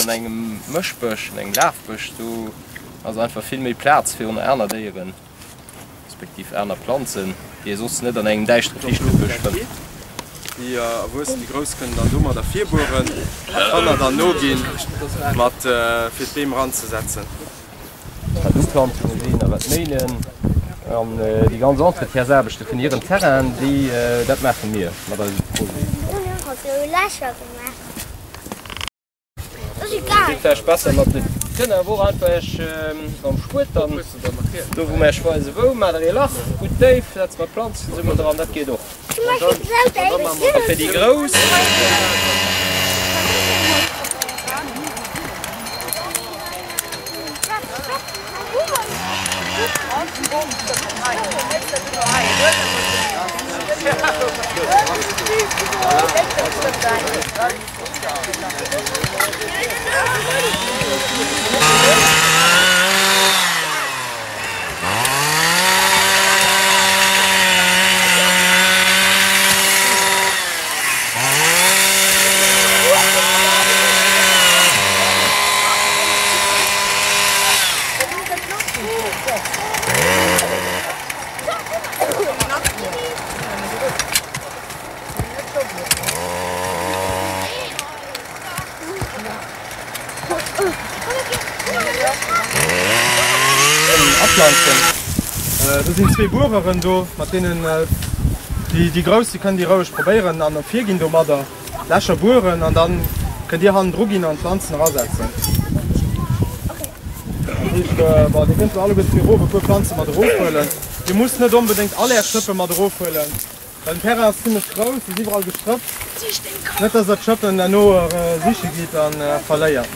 An engem Mëschbësch, an engem Lafbësch, do ass einfach vill méi Plaz fir och nach aner Déieren, respektiv aner Planzen, déi ee soss net an engem däischtere Fichtebësch fënnt. Déi Erwuessen, déi Grouss kënnen dann domadder virbueren an d'Kanner dann noginn mat fir d'Beem eranzesetzen. Wat Uplanzunge sinn a wat Méinen an déi ganz Entretiensaarbechte vun hirem Terrain, déi, dat maache mir mat eisem Projet. Geet vläicht besser mat de Kënnt awer och einfach iech mam Spuet dann do wou mer iech weisen wou, maacht der ee Lach gutt déif, setzt mer d'Planzen zesummen dran, dat geet och. A fir déi Grouss. Aplanzen. Do sinn zwee Buereren do, mat deenen déi grouss, déi kënnen déi roueg probéieren an virginn domadder, Lächer bueren an dann kënnt dir hannendru ginn an d'Planzen erasetzen. Dat heescht, bon, dir kënnt elo alleguerten fir erof e puer Planze mat erofhuelen. Dir musst net onbedéngt all är Schëppe mat erofhuelen. Well den Terrain ass zimlech grouss, ass iwwerall Gestrëpp. Net dass der d'Schëppen derno siche gitt an verléiert.